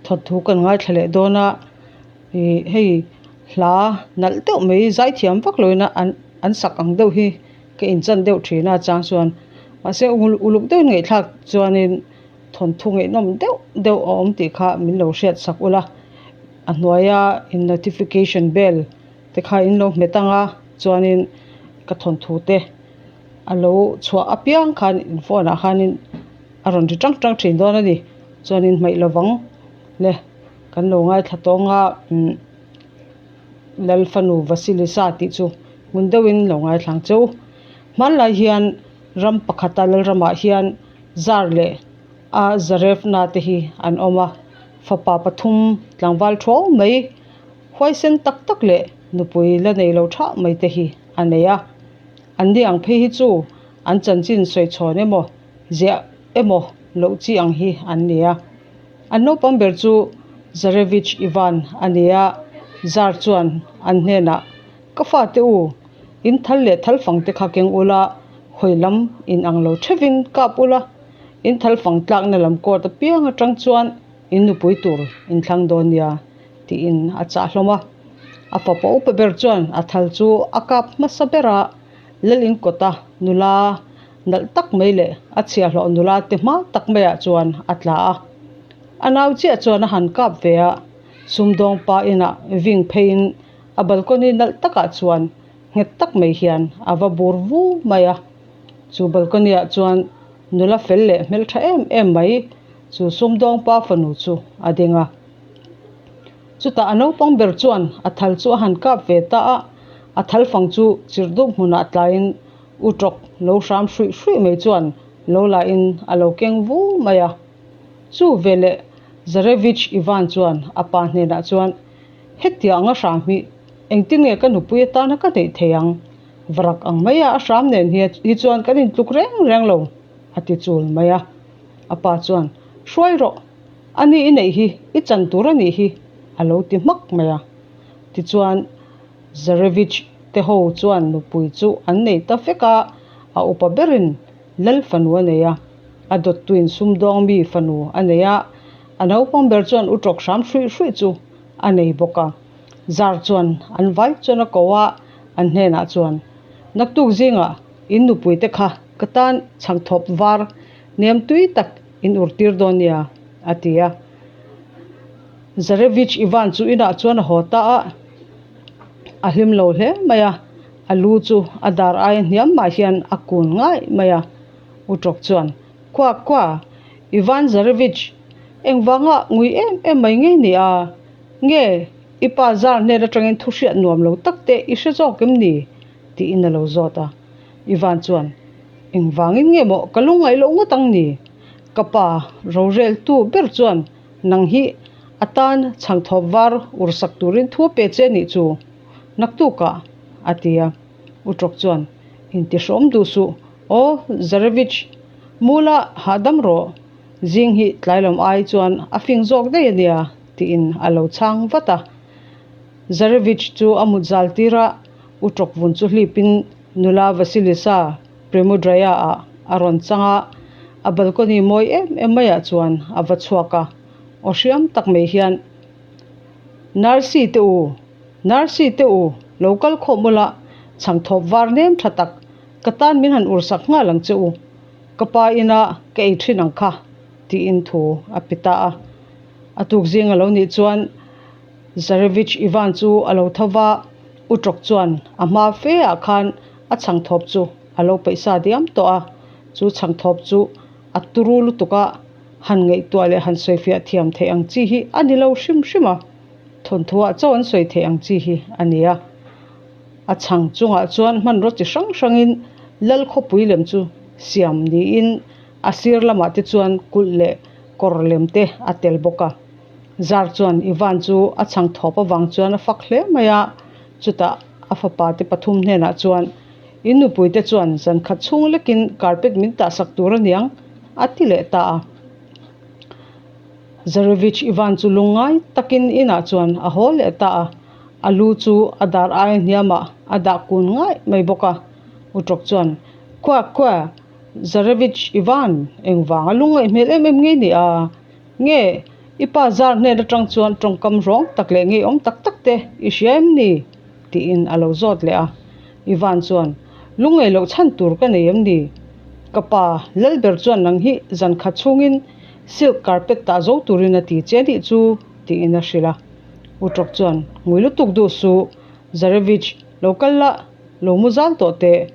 Thawnthu kan ngaithla leh dawn a ih hei hla nalh deuh mai zaithiam vak lo ina an an sak ang deuh hi ka inchan deuh thin a chang chuan mahse uluk deuhin ngaihthlak chuanin thawnthu ngaihnawm deuh deuh a awm tih kha min lo hriat sak ula a hnuaia in notification bell te kha in lo hmet ang a chuanin ka thawnthu te a lo chhuah apiang khan in phone ah khanin a rawn ri tang tang thin dawn a ni chuanin hmaih lovang le kan lo ngaithla tawng a umm Lalfanu Vasilisa tih chu hmun deuhin lo ngaithla ang che u. Hmanlai hian ram pakhata Lalramah hian zar leh a Zarevna te hi an awm a, fapa pathum tlangval thuau mai huaisen tak tak leh nupui la nei lo thah mai te hi a nei a. An ni ang phei hi chu an chanchin sawi chhawn emaw ziah emaw loh chi ang hi an ni a. An naupang ber chu Zarevich Ivan a ni a, Zar chuan an hnenah, Ka fate u, in thal leh thal fang te kha keng ula, hawi lam in ang lo theuhin kap ula, in thal fang tlakna lam court apiang atang chuan in nupui tur in thlang dawn nia, tiin a chah hlawm a. A fapa upa ber chuan a thal chu a kap hmasa ber a, Lalin kawta nula nalh tak mai leh a chhiahhlawh nula te hma tak maiah chuan a tla a. A nau chiah chuan a han kap ve a, sumdawng pa inah ving pheiin a balcony nalh takah chuan nghet tak mai hian a va bur vu mai a. Chu balcony ah chuan nula fel leh hmeltha em em mai chu sumdawng pa fanu chu a ding a. Chutah a naupang ber chuan a thal chu a han kap ve ta a, a thal fang chu chirhdup hmunah tlaiin u tawk lo hram hruih hruih mai chuan lo lahin a lo keng vu mai a. Chu veleh Zarevich Ivan chuan a pa hnenah chuan, Hetiang anga hram hi engtin nge ka nupui atana ka neih thei ang? Varak ang maia a hram nen hi chuan kan intluk reng reng lo, a ti chul mai a. A pa chuan, Hruai rawh, A ni i neih hi i chan tur a nih hi, a lo ti hmak mai a. Tichuan, Zarevich te ho chuan nupui chu an nei ta vek a, a upa berin Lal fanu a nei a, a dawttuin sumdawng mi fanu a nei a, a naupang ber chuan u tawk hram hruih hruih chu a nei bawk a. Zar chuan an vai chuan a ko a, an hnenah chuan, Naktuk zingah in nupuite kha ka tan chhangthawp var nem tui tak in ur tir dawn nia, a ti a. Zarevich Ivan chu inah chuan a haw ta a, a hlim lo hle mai a, a lu chu a dar aia hniam mah hian a kun ngai mai a. Uṭawk chuan, Kua kua, Ivan Zarevich, engvanga ngui em em mai ngei ni a? Nge, i pa zar hnen atangin thu hriat nuam lo tak te i hre zawk em ni? tiin a lo zawt a. Ivan chuan, Engvangin nge maw ka lungngaih loh ngawt ang ni? Ka pa roreltu ber chuan nang hi a tan chhangthawp var ursak turin thu a pe che nih chu naktukah a ti a. Uṭawk chuan, Intihrawm duh suh aw Zarevich, Mula hahdam rawh, zing hi tlailam ai chuan a fing zawk daih a nia tiin a lo chhang vat a. Zarevich chu a mut zal tir a, Uṭawk vun chu hlipin Nula Vasilisa Premudraya ah a rawn chang a, a balcony mawi em em maiah chuan a va chhuak a, aw hriam tak mai hian, Narsi te u, Narsi te u, lo kal khawm ula, chhangthawp var nem tha tak, ka tan min han ursak nghal ang che u, ka pa ina ka ei thin ang kha, tiin thu a pe ta a. A tuk zing a lo nih chuan Zarevich Ivan chu a lo tho va, Uṭawk chuan a hma fe ah khan a chhangthawp chu a lo peih sa diam tawh a, chu chhangthawp chu a turu lutuk a, han ngaihtuah leh han sawifiah thiam theih ang chi hi a ni lo hrim hrim a, thawnthuah chauh an sawi theih ang chi hi a ni a. A chhang chungah chuan hmanraw chi hrang hrangin Lal khawpui lem chu siam niin a sir lamah te chuan kulh leh kawr lem te a tel bawk a. Zar chuan Ivan chu a chhang thawp avang chuan a fak hle mai a, chutah a fapa te pathum hnenah chuan, In nupui te chuan zan khat chhung lekin carpet min tah sak tur a niang, a ti leh ta a. Zarevich Ivan chu lungngai takin inah chuan a haw leh ta a, a lu chu a dar aia hniamah a dah kun ngai mai bawk a. Uṭawk chuan, Kua kua, Zarevich Ivan, engvanga lungngaih hmel em em ngei ni a? Nge, I pa zar hnen atang chuan tawngkam rawng tak leh ngeiawm tak tak te i hria em ni? tiin a lo zawt leh a. Ivan chuan, Lungngaih loh chhan tur ka nei em ni? Ka pa, Lalber chuan nang hi zan khat chhungin silk carpet tah zo turin a ti che nih chu, tiin a hrilh a. Uṭawk chuan, Ngui lutuk duh suh, Zarevich, lo kal la, lo mu zal tawh teh.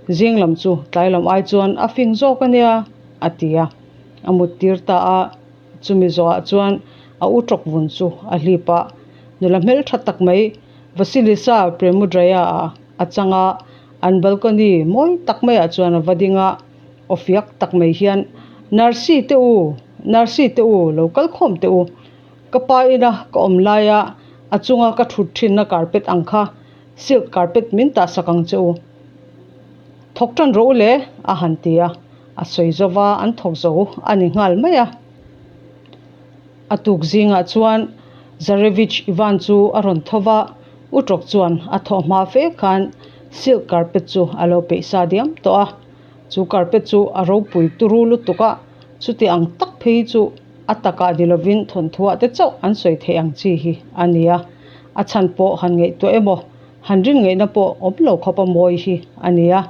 Zing lam chu tlai lam ai chuan a fing zawk a nia, a ti a. A mut tir ta a. Chumi zawhah chuan a u tawk vun chu a hlip a, nula hmeltha tak mai Vasilisa Premudraya-a a chang a, an balcony mawi tak maiah chuan a va ding a, aw fiak tak mai hian, Narsi te u, Narsi te u, lo kal khawm teh u. Ka pa ina ka awm laia a chunga ka thut thinna carpet ang kha silk carpet min tah sak ang che u. Thawk tan rawh u le, a han ti a. A sawi zo va, an thawk zo a ni nghal mai a. A tuk zingah chuan Zarevich Ivan chu a rawn tho va, Uṭawk chuan a thawh hma fe khan silk carpet chu a lo peih sa diam tawh a. Chu carpet chu a ropui turu lutuk a, chuti ang tak phei chu a takah ni lovin thawnthuah te chauh an sawi theih ang chi hi a ni a. A chhan pawh han ngaihtuah emaw Han rin ngaihna pawh awm lo khawp a mawi hi a ni a.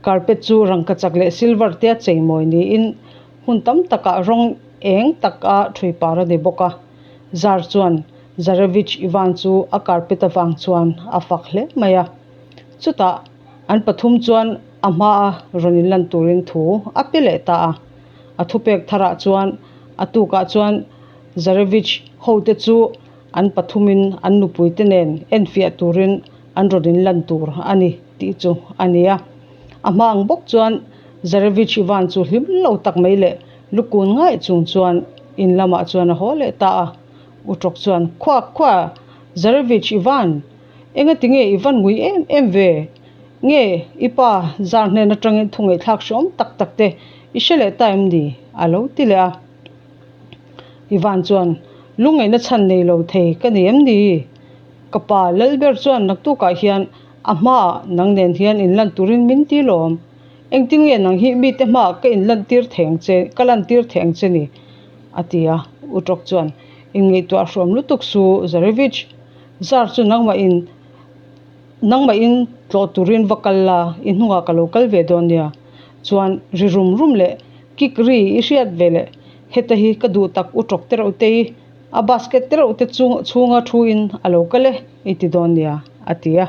Carpet chu rangkachak leh silver te a chei mawi niin hmun tam takah rawng eng tak a thui par a ni bawk a. Zar chuan Zarevich Ivan chu a carpet avang chuan a fak hle mai a. Chutah an pathum chuan a hmaa rawn inlan turin thu a pe leh ta a. A thupek tharah chuan a tukah chuan Zarevich hote chu An pathumin an nupuite nen enfiah turin an rawn inlan tur a ni tih chu a ni a. A hma ang bawk chuan Zarevich Ivan chu hlim lo tak mai leh lukun ngaih chung chuan in lamah chuan a haw leh ta a. Uṭawk chuan, Khua khua, Zarevich Ivan, engati nge i van ngui em em ve? Nge i pa zar hnen atangin thungaihthlak hreawm tak tak te i hre leh ta em ni? a lo ti leh a. Ivan chuan, Lungngaihna chhan nei lo thei ka ni em ni? Ka pa Lalber chuan naktukah hian a hmaah nang nen hian inlan turin min ti lawm. Engtin nge nang hi mite hmaah ka inlantir thei ang che, ka lantir thei ang che ni? a ti a. Uṭawk chuan, Inngaihtuah hruam lutuk su, Zarevich. Zar chu nangmahin Nangmahin tlawh turin va kal la, i hnungah ka lo kal ve dawn nia. Chuan ri rum rum leh kik ri i hriat ve leh heta hi ka duh tak u tawk tereuh te i a basket tereuh te chhunga thu in a lo kal e i ti dawn nia a ti a.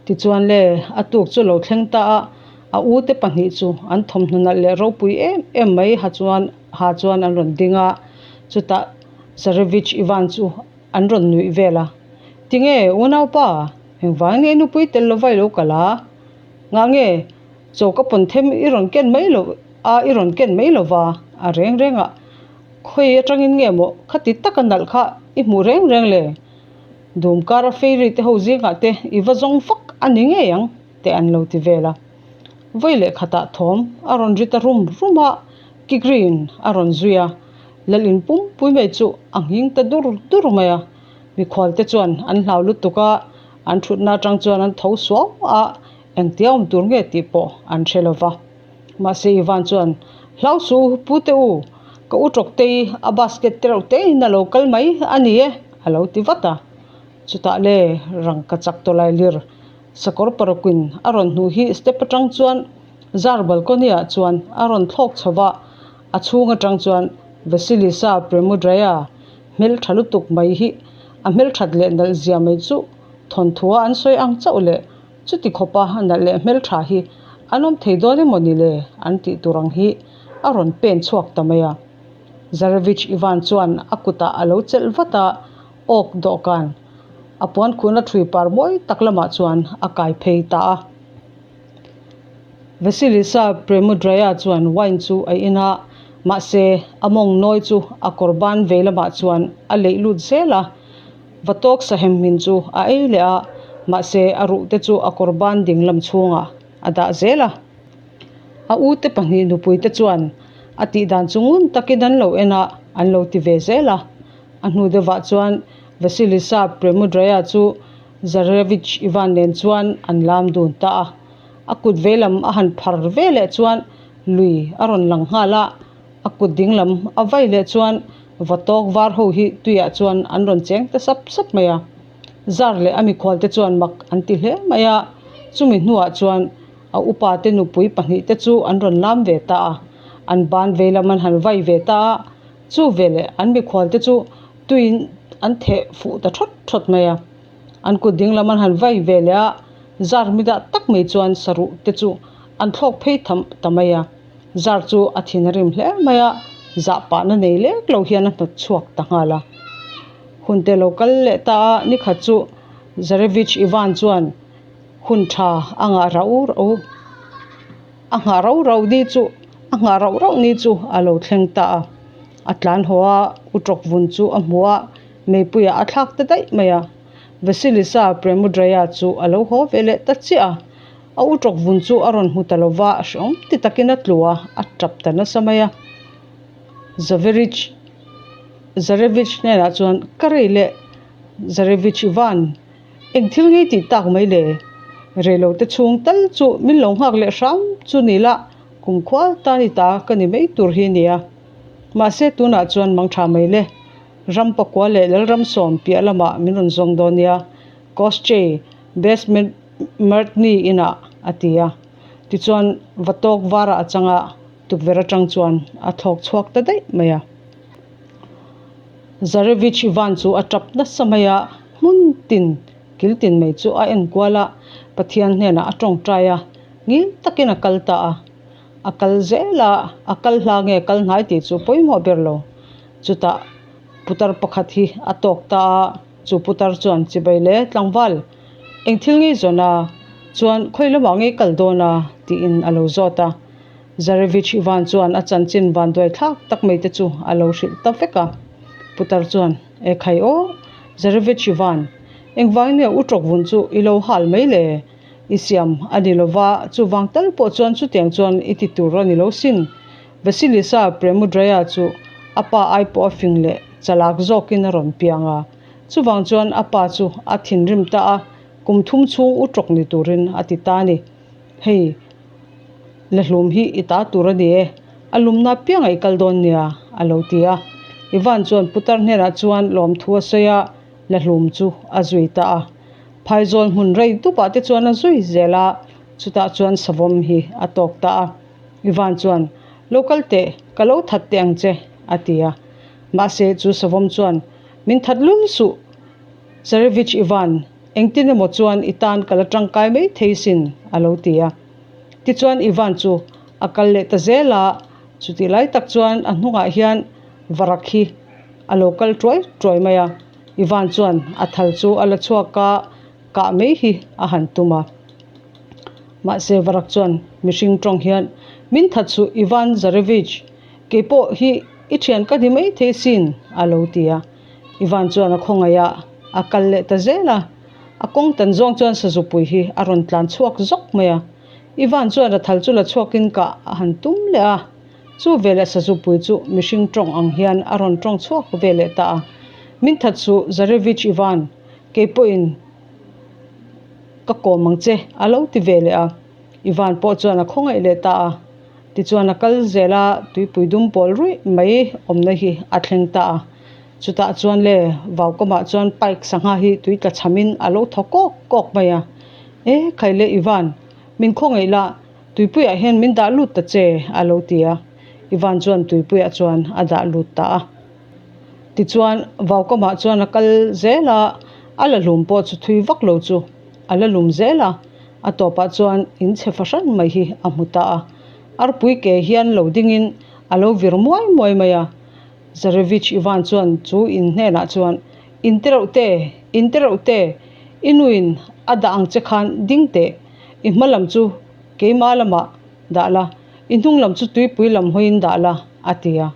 Tichuan le a tuk chu lo thleng ta a, a u te pahnih chu an thawmhnaw nalh leh ropui em em mai ha chuan ha chuan an rawn ding a, chutah Tsarevich Ivan chu An rawn nuih vel a, Tinge unaupa, engvang nge nupui tel lova i lo kal a? Ngah nge choka pawn them i rawn ken mai lo a i rawn ken mai lova a reng reng a, khawi atangin nge maw khati taka nalh kha i hmuh reng reng le? Dum kara fairy te ho zingah te i va zawng vak a ni ngei ang te an lo ti vel a. Vawi leh khatah thawm a rawn ri ta rum rum a, Kikriin a rawn zui a, Lal in pumpui mai chu a nghing ta dur dur mai a, mikhual te chuan an hlau lutuk a, an thutna atang chuan an tho suau a, engtia awm tur nge tih pawh an hre lo va. Mahse Ivan chuan, Hlau su pu te u, ka u tawk te i a basket te reuh te in a lo kal mai a ni e, a lo ti vat a. Chutah le rangka chak tawlai lir sakawr paruk in a rawn hnuh hi step atang chuan zar balcony ah chuan a rawn thlawk chho va, A chhung atang chuan Vasilisa Premudraya hmeltha lutuk mai hi a hmelthat leh nalh zia mai chu thawnthua an sawi ang chauh leh chuti khawpa nalh leh hmeltha hi an awm thei dawn emaw ni le an tih tur ang hi a rawn pen chhuak ta mai a. Zarevich Ivan chuan a kutah a lo chelh vat a, awk dawhkan a puan khuhna thui par mawi tak lamah chuan a kai phei ta a. Vasilisa Premudraya chuan wine chu a in a, mahse a mawng nawi chu a kawr ban vei lamah chuan a leih lut zel a. Vatawk sahem hmin chu a ei leh a, mahse a ruh te chu a kawr ban ding lam chhungah a dah zel a. A u te pahnih nupui te chuan a tih dan chu ngun takin an lo en a, an lo ti ve zel a. A hnu deuhah chuan Vasilisa Premudraya chu Zarevich Ivan nen chuan an lam dun ta a, a kut veilam a han phar ve leh chuan lui a rawn lang nghal a, a kut dinglam a vai leh chuan Vatawk var ho hi tuiah chuan an rawn cheng ta sap sap mai a. Zar leh a mikhualte chuan mak an ti hle mai a, chumi hnuah chuan a upate nupui pahnihte chu an rawn lam ve ta a, an ban veilam an han vai ve ta a, chu veleh an mikhualte chu tuiin an theh fuh ta thawt thawt mai a. An kut dinglam an han vai ve leh a, zar midah tak mai chuan saruh te chu an thlawk phei tham ta mai a. Zar chu a thin a rim hle mai a, zah pahna nei lek lo hian a hnawt chhuak ta nghal a. Hun te lo kal leh ta a, nikhat chu Zarevich Ivan chuan hun tha a ngah rauh rauh a nghah rauh rauh ni chu a nghah rauh rauh ni chu a lo thleng ta a. A tlan haw a, u tawk vun chu a hmu a, meipuiah a thlak ta daih mai a. Vasilisa Premudraya chu a lo haw ve leh ta chiah a. A u tawk vun chu a rawn hmu ta lo va, hrehawm ti takin a tlu a, a tap ta nasa mai a. Zaverich Zarevich hnenah chuan, Ka rei leh Zarevich Ivan, eng thil ngei tih tak mai le? Reilo te chhung tal chu min lo nghak leh hram chu ni la, kumkhua tan i ta ka ni mai tur hi nia. Mahse tunah chuan mangtha mai le, ram pakua leh Lalramsawm piah lamah min rawn zawng dawn nia, Koschei Basement Mertni inah a ti a. Tichuan Vatawk varah a chang a, tukverh atang chuan a thlawk chhuak ta daih mai a. Zarevich Ivan chu a tap nasa mai a, hmun tin kil tin mai chu a en kual a, Pathian hnenah a tawngtai a, ngil takin a kal ta a. A kal zel a, a kal hla nge kal hnai tih chu pawimawh ber lo. Chutah putar pakhat hi a tawk ta a. Chu putar chuan chibai le tlangval, eng thil ngei zawn a? Chuan khawi lamah ngei kal dawn a? tiin a lo zawt a. Zarevich Ivan chuan a chanchin vanduai thlak tak mai te chu a lo hrilh ta vek a. Putar chuan, E khai aw, Zarevich Ivan, engvangin nge u tawk vun chu i lo hal mai le? I siam a ni lo va, chuvang tal pawh chuan chutiang chuan i ti tur a ni lo sin. Vasilisa Premudraya chu a pa ai pawh a fing leh chalak zawkin a rawn piang a. Chuvang chuan a pa chu a thinrim ta a, kum thum chhung u tawk ni turin a ti ta a ni. Hei, lahlum hi i ta tur a ni e, a lumna piangah i kal dawn nia, a lo ti a. Ivan chuan putar hnenah chuan lawmthu a sawi a, lahlum chu a zui ta a. Phaizawl hmun rei dupah te chuan a zui zel a, chutah chuan savawm hi a tawk ta a. Ivan chuan, Lo kal teh, ka lo that teh ang che, a ti a. Mahse, chu savawm chuan, Min that lul suh, Tsarevich Ivan, engtin emaw chuan i tan ka la tangkai mai thei sin, a lo ti a. Tichuan Ivan chu a kal leh ta zel a, chutih lai tak chuan a hnungah hian varak hi a lo kal tuai tuai mai a. Ivan chuan a thal chu a la chhuak a, kah mai hi a han tum a. Mahse, Varak chuan mihring tawng hian, Min that suh, Ivan Tsarevich, kei pawh hi i thian ka ni mai thei sin, a lo ti a. Ivan chuan a khawngaih a, a kal leh ta zel a. A kawng tan zawng chuan sazupui hi a rawn tlan chhuak zawk mai a. Ivan chuan a thal chu la chhuakin kah a han tum leh a. Chu veleh sazupui chu mihring tawng ang hian a rawn tawng chhuak ve leh ta a. Min that suh, Tsarevich Ivan, kei pawhin ka kawm ang che, a lo ti ve leh a. Ivan pawh chuan a khawngaih leh ta a. Tichuan a kal zel a, tuipui dum pawl ruih mai awmna hi a thleng ta a. Chutah chuan le vaukamah chuan pike sangha hi tui tla chhamin a lo thaw kawk kawk mai a. E khai le Ivan, min khawngaih la, tuipuiah hian min dah lut ta che, a lo ti a. Ivan chuan tuipuiah chuan a dah lut ta a. Tichuan vaukamah chuan a kal zel a, a la hlum pawh chu thui vak lo chu a la lum zel a, a tawpah chuan in chhe fahran mai hi a hmu ta a. Arpui ke hian lo dingin a lo vir muai muai mai a. Tsarevich Ivan chuan chu in hnenah chuan, In te reuh te, in te reuh te, i nuin a dah ang che khan ding teh, i hma lam chu keimah lamah dah la, i hnung lam chu tuipui lam hawiin dah la, a ti a.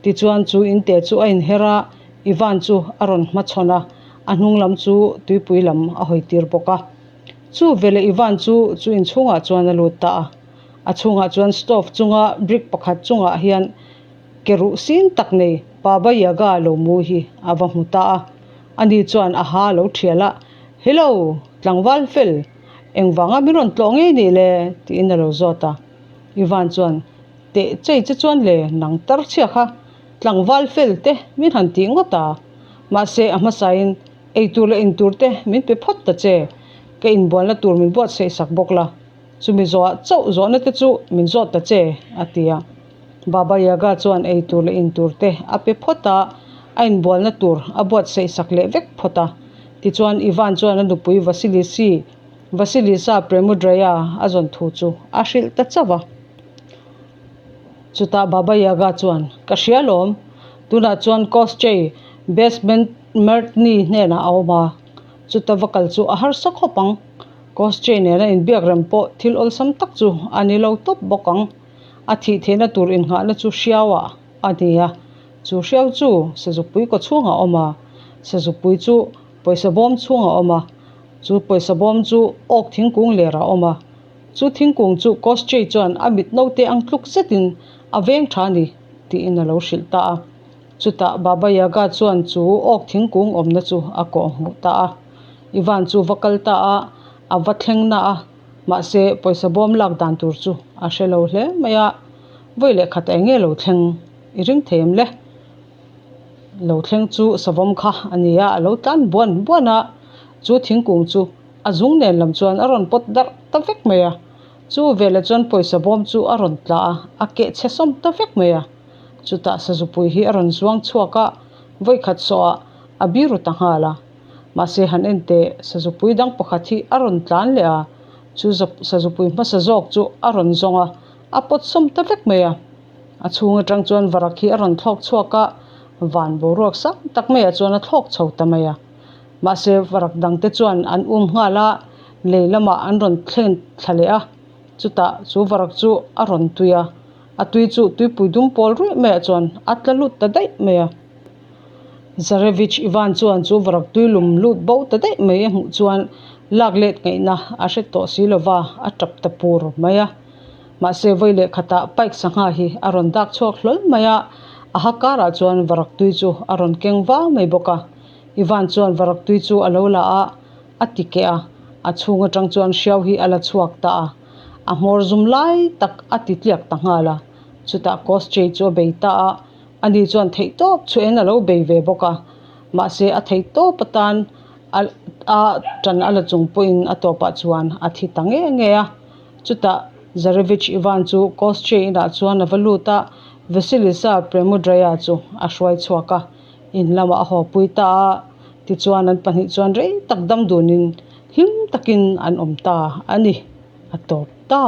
Tichuan chu in te chu a inher a, Ivan chu a rawn hmachhawn a, a hnung lam chu tuipui lam a hawi tir bawk a. Chu veleh Ivan chu chu inchhungah chuan a lut ta a. A chhungah chuan stove chunga brick pakhat chungah hian ke ruh sin tak nei Baba Yaga lo mu hi a va hmu ta a. Ani chuan a ha lo thial a, Hello, tlangval fel, engvanga min rawn tlawh ngei nih le? tiin a lo zawt a. Ivan chuan, Teh chei che chuan le, nang tar chhia kha. Tlangval fel te min han tih ngawt a, mahse a hmasain eitur leh intur te min pe phawt ta che, ka inbualna tur min buatsaih sak bawk la, chumi zawhah chauh zawhna te chu min zawt ta che, a ti a. Baba Yaga chuan eitur leh intur te a pe phawt a, a inbualna tur a buatsaih sak leh vek phawt a. Tichuan Ivan chuan a nupui Vasilisi Vasilisa Premudraya a zawn thu chu a hrilh ta chauh a. Chutah Baba Yaga chuan, Ka hria lawm, tunah chuan Koschei Bezsmertny hnenah a awm a, chuta va kal chu a harsa khawp ang. Koschei nena inbiak rem pawh thil awlsam tak chu a ni lo tawp bawk ang. A thih theihna tur innghahna chu hriauah a ni a, chu hriau chu sazupui kaw chhungah a awm a, sazupui chu pawisa bawm chhungah a awm a, chu pawisa bawm chu awk thingkung lerah a awm a. Chu thingkung chu Koschei chuan a mit naute ang tluk zetin a veng tha a ni, tiin a lo hrilh ta a. Chutah Baba Yaga chuan chu awk thingkung awmna chu a kawh hmuh ta a. Ivan chu va kal ta a, a va thleng na a, mahse pawisa bawm lak dan tur chu a hre lo hle mai a. Vawi leh khat eng nge lo thleng i ring thei em le? Lo thleng chu savawm kha a ni a, a lo tlan buan buan a, chu thingkung chu A zung nen lam chuan a rawn pawt darh ta vek mai a, chu veleh chuan pawisa bawm chu a rawn tla a, a keh chhe sawm ta vek mai a. Chutah sazupui hi a rawn zuang chhuak a, vawikhat sawhah a biru ta nghal a. Mahse han en teh, sazupui dang pakhat hi a rawn tlan leh a, chu sazupui hmasa zawk chu a rawn zawng a, a pawt sawm ta vek mai a. A chhung atang chuan varak hi a rawn thlawk chhuak a, van boruak sang tak maiah chuan a thlawk chho ta mai a. Mahse, varak dangte chuan an um nghal a, lei lamah an rawn thlen thla leh a. Chutah chu varak chu a rawn tui a, a tui chu tuipui dum pawl ruih maiah chuan a tla lut ta daih mai a. Zarevich Ivan chuan chu varak tui lum lut bo ta daih mai a hmuh chuan lak let ngaihna a hre tawh si lova, a tap ta pur mai a. Mahse, vawi leh khatah pike sangha hi a rawn dak chhuak hlawl mai a, a ha karah chuan varak tui chu a rawn keng vau mai bawk a. Ivan chuan varak tui chu a lo la a, a ti keh a, a chhung atang chuan hriau hi a la chhuak ta a, a hmawr zum lai tak a ti tliak ta nghal a, chutah Koschei chu a bei ta a, ani chuan theihtawp chhuahin a lo bei ve bawk a, mahse a theihtawp atan a a tan a la chung pawhin a tawpah chuan a thi ta nge nge a, chutah Zarevich Ivan chu Koschei inah chuan a va lut a, Vasilisa Premudraya chu a hruai chhuak a. In lamah a haw pui ta a, tichuan an pahnih chuan rei tak dam dunin hlim takin an awm ta a ni, a tawp ta.